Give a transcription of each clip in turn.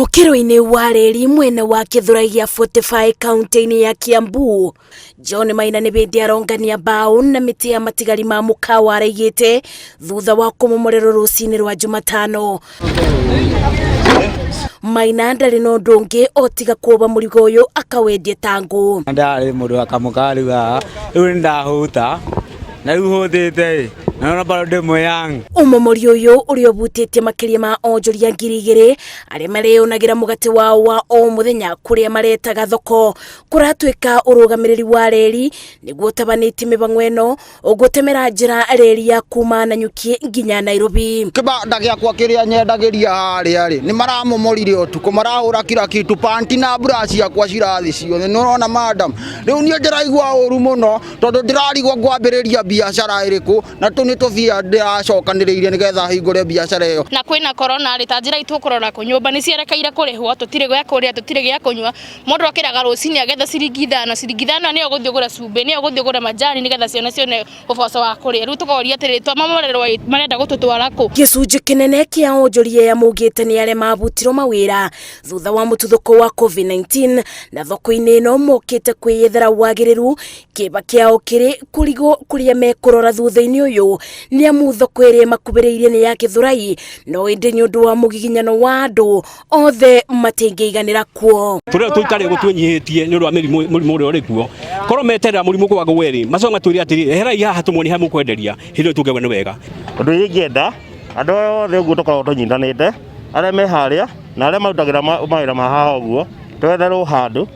Mũkĩro-inĩ wa reri mwena wa Gĩthũrai gĩa 45 kaunti-inĩ ya Kiambu, John Maina nĩ bĩndĩ arongania mbaũ na mĩtĩ ya matigari ma mũkawa araigĩte thutha wa kũmomorerwo rũcinĩ rwa Jumatano. Maina ndarĩ na ũndũ ũngĩ o tiga kuoba mũrigo ũyũ akawendie ta ngũ. Ndarĩ mũndũ wa kamũkawa rĩu haha, rĩu nĩ ndahũta na rĩu hũtĩte ĩ na nona bado ndĩ mũyang. Ũmomori ũyũ ũrĩa ũbutĩtie makĩria ma onjoria 2000 arĩa mareyonagĩra mũgate wao wa o mũthenya kũrĩa maretaga thoko kũratuĩka ũrũgamĩrĩri wa reri nĩguo ũtabanĩtie mĩbang'o ĩno ũgũtemera njĩra reri ya kuma Nanyuki nginya Nairobi. Kĩbanda gĩakwa kĩrĩa nyendagĩria harĩa rĩ, nĩ maramomorire ũtukũ, marahũra kila kitu, panti na bra ciakwa cirathi ciothe, nĩ ũrona madam. Rĩu niĩ ndĩraigua ũru mũno tondũ ndĩrarigwo ngwambĩrĩria biacara ĩrĩkũ na tũ nĩ tũbia ndĩracokanĩrĩirie nĩgetha hingũre biacara ĩyo. Na kwĩna corona rĩ, ta njĩra itũkũrora kũ, nyũmba nĩ cierekeire kũrĩhwo, tũtirĩ gĩa kũrĩa, tũtirĩ gĩa kũnyua. Mũndũ okĩraga rũcinĩ agetha ciringi ithano, ciringi ithano nĩyo ũgũthiĩ ũgũre cumbĩ, nĩyo ũgũthiĩ ũgũre majani nĩgetha ciana cione ũboco wa kũrĩa. Rĩu tũkoria atĩrĩrĩ, twamomorerwo ĩ, marenda gũtũtwara kũ? Gĩcunjĩ kĩnene kĩa onjoria aya maugĩte nĩ arĩa mabutirwo mawĩra thutha wa mũtuthũko wa COVID-19 na thoko-inĩ ĩno mokĩte kwĩyethera wagĩrĩru. Kĩeba kĩao kĩrĩ kũrigwo kũrĩa mekũrora thutha-inĩ ũyũ nĩ amu thoko ĩrĩa ĩmakuhĩrĩirie nĩ ya Gĩthũrai, no ĩndĩ nĩ ũndũ wa mũgiginyano wa andũ othe matingĩiganĩra kuo. Tũrĩa tũikare ũguo twĩnyihĩtie nĩ ũndũ wa mĩrimũ mũrimũ ũrĩa ũrĩ kuo, korwo meterera mũrimũ kwaga rĩ, macoke matwĩre atĩrĩ, eherai haha tũmuonie harĩa mũkwenderia, hĩndĩ ĩyo tũngĩaigua nĩ wega. Ũndũ ũrĩa ingĩenda andũ othe ũguo tũkoragwo tũnyitanĩte, arĩa me harĩa na arĩa marutagĩra mawĩra ma haha ũguo, twetherwo handũ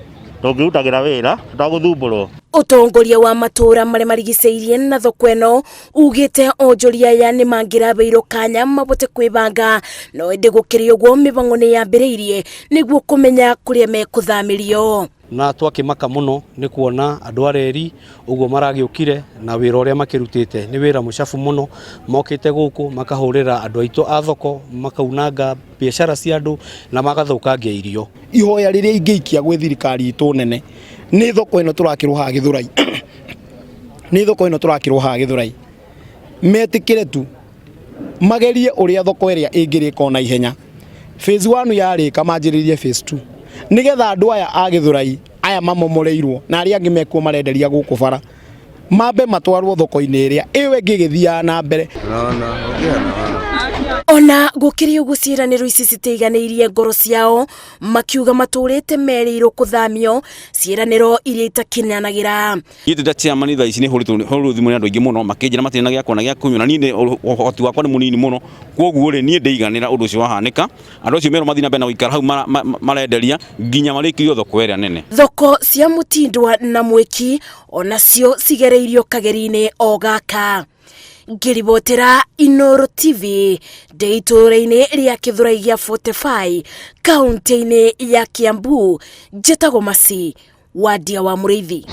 tũngĩrutagĩra wĩra tũtagũthumbũrwo. Ũtongoria wa matũũra marĩa marigicĩirie na thoko ĩno ugĩte onjoria aya nĩ mangĩrabeirwo kanya mabote kwĩbanga, no ĩndĩ gũkĩrĩ ũguo mĩbango nĩ yambĩrĩirie nĩguo kũmenya kũrĩa mekũthamĩrio. Na twakĩmaka mũno nĩ kuona andũ a reri ũguo maragĩũkire na wĩra ũrĩa makĩrutĩte nĩ wĩra mũcabu mũno. Mokĩte gũkũ makahũrĩra andũ aitũ a thoko, makaunanga biacara cia andũ na magathũkangia irio. Ihoya rĩrĩa ingĩikia gwĩ thirikari itũ nene nĩ thoko ĩno tũrakĩrwo haha Gĩthũrai, nĩ thoko ĩno tũrakĩrwo haha Gĩthũrai, metĩkĩre tu magerie ũrĩa thoko ĩrĩa ĩngĩrĩka ona ihenya. Phase 1 yarĩka manjĩrĩrie phase 2 nĩgetha andũ aya a Gĩthũrai aya mamomoreirwo na arĩa angĩ mekuo marenderia gũkũ bara mambe matwarwo thoko-inĩ ĩrĩa ĩyo ĩngĩ ĩgĩthiaga na mbere. Ona gũkĩrĩ ũguo ciĩranĩro ici citiiganĩirie ngoro ciao, makiuga matũrĩte merĩirwo kũthamio ciĩranĩro iria itakinyanagĩra. Niĩ ndĩ ta chairman thaa ici nĩ hũrĩtwo thimũ nĩ andũ aingĩ mũno makĩnjĩra matirĩ na gĩa kuona gĩa kũnyua na niĩ ũhoti wakwa nĩ mũnini mũno, kwoguo rĩ niĩ ndĩiganĩra ũndũ ũcio wahanĩka, andũ acio merwo mathiĩ na mbere na gũikara hau marenderia nginya marĩkĩrio thoko ĩrĩa nene. Thoko cia Mũtindwa na Mwĩki onacio cigereirio kageri-inĩ o gaka. Ngĩribotera Inooro TV ndĩ itũũra-inĩ rĩa Kĩthũrai gĩa 45 kaunti-inĩ ya Kiambu, njĩtagwo Masi Wandia wa Mũrĩithi.